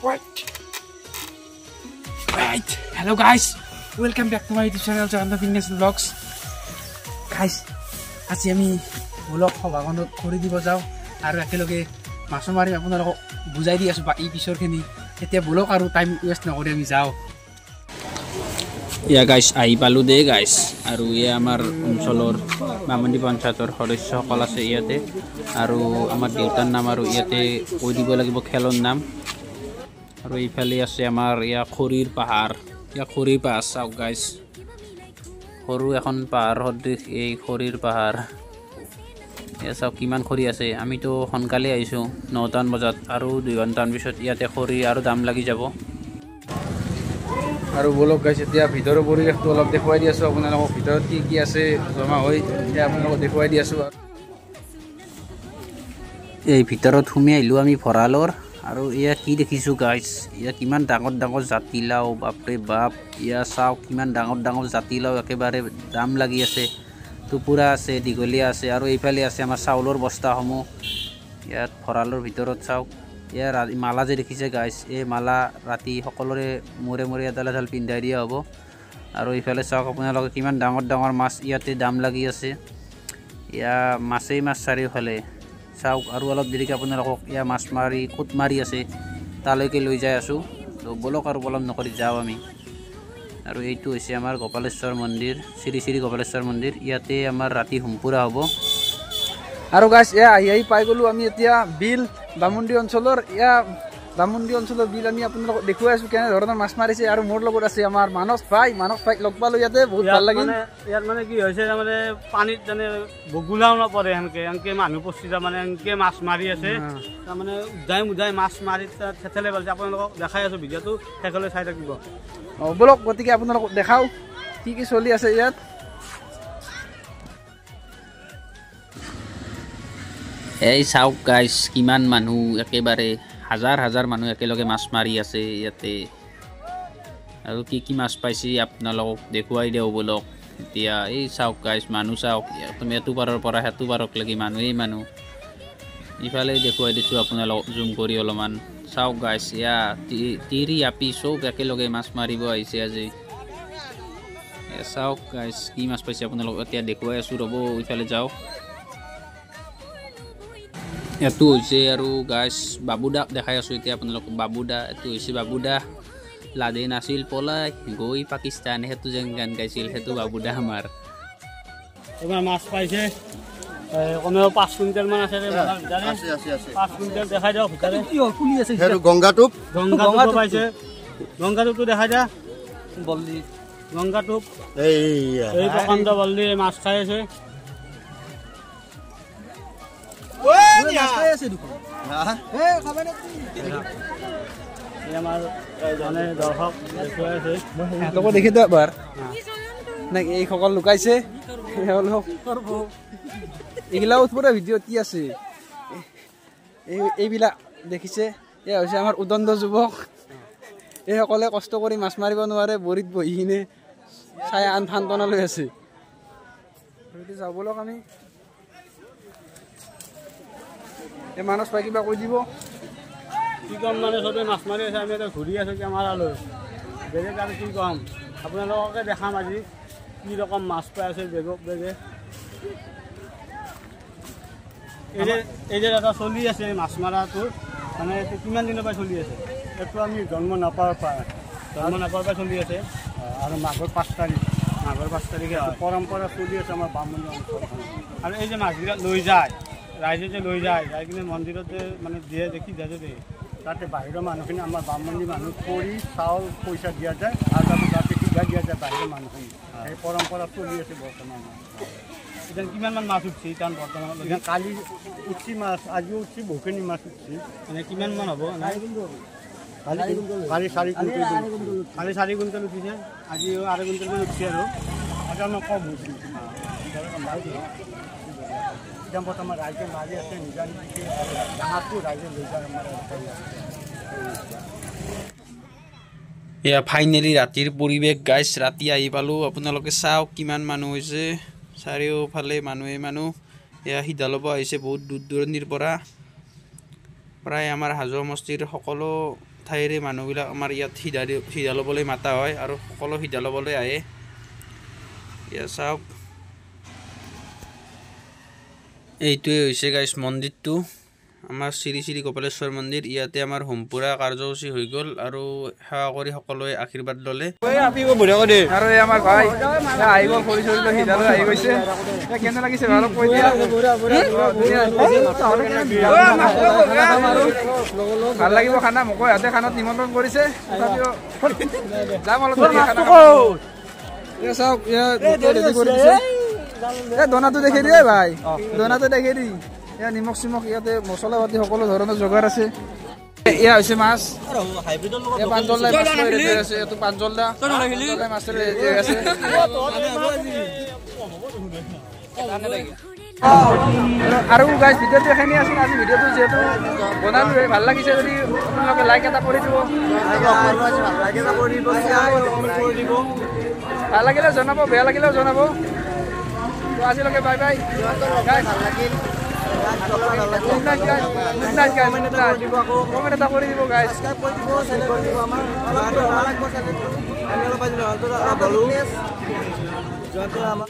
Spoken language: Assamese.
Wait. Wait. Hello guys. Welcome back to my YouTube channel Jayanta Fitness Vlogs. Guys, আজি আমি গোলক সভাখনত খৰি দিব যাওঁ আৰু একেলগে মাছো মাৰিম। আপোনালোকক বুজাই দি আছোঁ বাকী পিছৰখিনি। এতিয়া বলক আৰু টাইম ৱেষ্ট নকৰি আমি যাওঁ। এয়া গাইছ আহি পালোঁ দেই গাইছ। আৰু এয়া আমাৰ অঞ্চলৰ বামুণী পঞ্চায়তৰ সদস্যসকল আছে ইয়াতে। আৰু আমাৰ দেউতাৰ নাম আৰু ইয়াতে কৈ দিব লাগিব খেলৰ নাম। আৰু এইফালে আছে আমাৰ এয়া খৰিৰ পাহাৰ। এয়া খৰিৰ পাহাৰ চাওক গাইছ, সৰু এখন পাহাৰ সদৃশ এই খৰিৰ পাহাৰ। এয়া চাওক কিমান খৰি আছে। আমিতো সোনকালে আহিছোঁ 9টামান বজাত, আৰু 2 ঘণ্টামান পিছত ইয়াতে খৰি আৰু দাম লাগি যাব। আৰু বলক গাইছ, এতিয়া ভিতৰৰ পৰিৱেশটো অলপ দেখুৱাই দি আছোঁ আপোনালোকক। ভিতৰত কি কি আছে জমা হৈ এতিয়া আপোনালোকক দেখুৱাই দি আছোঁ। এই ভিতৰত সোমাই আহিলোঁ আমি ভঁৰালৰ। আৰু এয়া কি দেখিছোঁ গাইছ, এয়া কিমান ডাঙৰ ডাঙৰ জাতিলাও, বাপৰে বাপ। এয়া চাওক কিমান ডাঙৰ ডাঙৰ জাতিলাও, একেবাৰে দাম লাগি আছে। টুপুৰা আছে, দীঘলীয়া আছে। আৰু এইফালে আছে আমাৰ চাউলৰ বস্তাসমূহ। ইয়াত ভঁৰালৰ ভিতৰত চাওক, এয়া মালা যে দেখিছে গাইছ, এই মালা ৰাতি সকলোৰে মূৰে মূৰে এডাল এডাল পিন্ধাই দিয়া হ'ব। আৰু এইফালে চাওক আপোনালোকে কিমান ডাঙৰ ডাঙৰ মাছ ইয়াতে দাম লাগি আছে। এয়া মাছেই মাছ চাৰিওফালে চাওক। আৰু অলপ দেৰিকৈ আপোনালোকক এয়া মাছ মাৰি ক'ত মাৰি আছে তালৈকে লৈ যাই আছোঁ। তো বলক আৰু পলম নকৰি যাওঁ আমি। আৰু এইটো হৈছে আমাৰ গোপালেশ্বৰ মন্দিৰ, শ্ৰী শ্ৰী গোপালেশ্বৰ মন্দিৰ। ইয়াতে আমাৰ ৰাতি হোমপুৰা হ'ব। আৰু গাইছ, এয়া আহি আহি পাই গ'লোঁ আমি এতিয়া বিল, বামুণী অঞ্চলৰ। এয়া বামুণী অঞ্চলৰ বিল আমি আপোনালোকক দেখুৱাই আছোঁ কেনেধৰণৰ মাছ মাৰিছে। আৰু মোৰ লগত আছে আমাৰ মানস ভাই। মানস ভাইক লগ পালোঁ ইয়াতে, বহুত ভাল লাগিল। ইয়াত মানে কি হৈছে, তাৰমানে পানীত যেনে বগুলাও নপৰে, সেনকে সেনকে মানুহ পচি তাৰমানে সেনকে মাছ মাৰি আছে। তাৰমানে উধাই মুধাই মাছ মাৰি থেঠেলে পেলাইছে। আপোনালোকক দেখাই আছোঁ ভিডিঅ'টো, শেষলৈ চাই থাকিব। অঁ বলক, গতিকে আপোনালোকক দেখাওঁ কি কি চলি আছে ইয়াত। এই চাওক গাইছ, কিমান মানুহ, একেবাৰে হাজাৰ হাজাৰ মানুহ একেলগে মাছ মাৰি আছে ইয়াতে। আৰু কি কি মাছ পাইছে আপোনালোকক দেখুৱাই দিওঁ বলক এতিয়া। এই চাওক গাইছ, মানুহ চাওক, একদম এইটো পাৰৰ পৰা সেইটো পাৰক লাগি মানুহেই মানুহ। ইফালে দেখুৱাই দিছোঁ আপোনালোকক জুম কৰি অলপমান। চাওক গাইছ, এয়া তিৰি আপি চব একেলগে মাছ মাৰিব আহিছে আজি। চাওক গাইছ কি মাছ পাইছে আপোনালোকক এতিয়া দেখুৱাই আছোঁ, ৰ'ব ইফালে যাওক। এইটো হৈছে আৰু গাইছ বাবুদাক দেখাই আছোঁ এতিয়া আপোনালোকক। বাবুদা, এইটো হৈছে বাবুদা। লাডেন আছিল পলাই গৈ পাকিস্তান, সেইটো যেন গান গাইছিল, সেইটো বাবুদা আমাৰ। এইবাৰ মাছ পাইছে কমেও 5 কুইণ্টেলমান আছে। 5 কুইণ্টেল দেখাই দিয়ক ভিতৰে। গংগাটোপ, গংগাটোপ পাইছে। গংগাটোপটো দেখাই দিয়া, বল্লি গংগাটোপ। এই প্ৰকাণ্ড বল্লি মাছ খাই আছে। দেখি দে এবাৰ, এইসকল লুকাইছে। এইগিলা উঠবৰে ভিডিঅ'ত কি আছে এইবিলাক দেখিছে। এয়া হৈছে আমাৰ উদণ্ড যুৱক। এইসকলে কষ্ট কৰি মাছ মাৰিব নোৱাৰে, বৰিত বহি কিনে চাই আন সান্তনা লৈ আছে। যাওঁ বলক আমি। এই মানস ভাই কিবা কৈ দিব। কি ক'ম মানে, চবে মাছ মাৰি আছে, আমি এতিয়া ঘূৰি আছোঁ কেমেৰা লৈ। বেলেগ আৰু কি ক'ম, আপোনালোককে দেখাম আজি কি ৰকম মাছ পাই আছে বেগক বেগে। এই যে এটা চলি আছে মাছ মৰাটো, মানে এইটো কিমান দিনৰ পৰা চলি আছে? এইটো আমি জন্ম নাপাৰ পৰা, জন্ম নাপাৰ পৰা চলি আছে। আৰু মাঘৰ 5 তাৰিখ, মাঘৰ 5 তাৰিখে পৰম্পৰা চলি আছে আমাৰ বামুণী অঞ্চলত। আৰু এই যে মাছবিলাক লৈ যায়, ৰাইজে যে লৈ যায়, যাই কিনে মন্দিৰত যে মানে দিয়ে, দেখি যায় যে তাতে বাহিৰৰ মানুহখিনি আমাৰ বামুণী মানুহ খৰি চাউল পইচা দিয়া যায়, আৰু তাৰপিছত তাতে সিজা দিয়া যায় বাহিৰৰ মানুহখিনি। সেই পৰম্পৰা চলি আছে বৰ্তমান। এতিয়া কিমানমান মাছ উঠছে এতিয়া বৰ্তমান? কালি উঠছি মাছ, আজিও উঠছি, বহুখিনি মাছ উঠছি। মানে কিমানমান হ'ব? কালি 4 কুইণ্টেল, কালি 4 কুইণ্টেল উঠিছে, আজিও 2.5 কুইণ্টেলমান উঠছে। আৰু আজি আমাৰ কম হৈছে। এতিয়া বৰ্তমান ৰাইজে মাৰি আছে নিজা নিজে, ডাঙৰটো ৰাইজে লৈ যায় আমাৰ। এয়া ফাইনেলি ৰাতিৰ পৰিৱেশ গাইছ। ৰাতি আহি পালোঁ। আপোনালোকে চাওক কিমান মানুহ হৈছে, চাৰিওফালে মানুহে মানুহ। এয়া সিদ্ধা ল'ব আহিছে বহুত দূৰ দূৰণিৰ পৰা। প্ৰায় আমাৰ হাজো সমষ্টিৰ সকলো ঠাইৰে মানুহবিলাক আমাৰ ইয়াত সিধা ল'বলৈ মাতা হয় আৰু সকলো সিধা ল'বলৈ আহে। এয়া চাওক, এইটোৱে হৈছে গাইছ মন্দিৰটো, আমাৰ শ্ৰী শ্ৰী গোপালেশ্বৰ মন্দিৰ। ইয়াতে আমাৰ হোমপুৰা কাৰ্যসূচী হৈ গ'ল আৰু সেৱা কৰি সকলোৱে আশীৰ্বাদ ল'লে। আৰু এই আমাৰ ভাই আহি গ'ল, খৰি চৰি লৈ সিধা লৈ আহি গৈছে। কেনে লাগিছে ভালো কৈ দিয়া। ভাল লাগিব খানা, মোকো ইয়াতে খানাত নিমন্ত্ৰণ কৰিছে, তথাপিও যাম অলপ। চাওক এই দনাটো দেখি দিয়ে ভাই, দনাটো দেখি দি। এয়া নিমখ চিমখ ইয়াতে মছলা পাতি সকলো ধৰণৰ যোগাৰ আছে। এয়া হৈছে মাছ, পাঞ্জল দাই মাছ ৰেডি আছে। এইটো পাঞ্জল দা মাছ ৰেডি আছে। আৰু গাইজ ভিডিঅ'টো এইখিনি আছিল। আজি ভিডিঅ'টো যিহেতু বনালোৱে, ভাল লাগিছে যদি আপোনালোকে লাইক এটা কৰি দিব, ভাল লাগিলে জনাব, বেয়া লাগিলেও জনাব। তো আজিলৈকে bye bye. Good night guys, good night guys, comment এটা কৰি দিব গাইজ।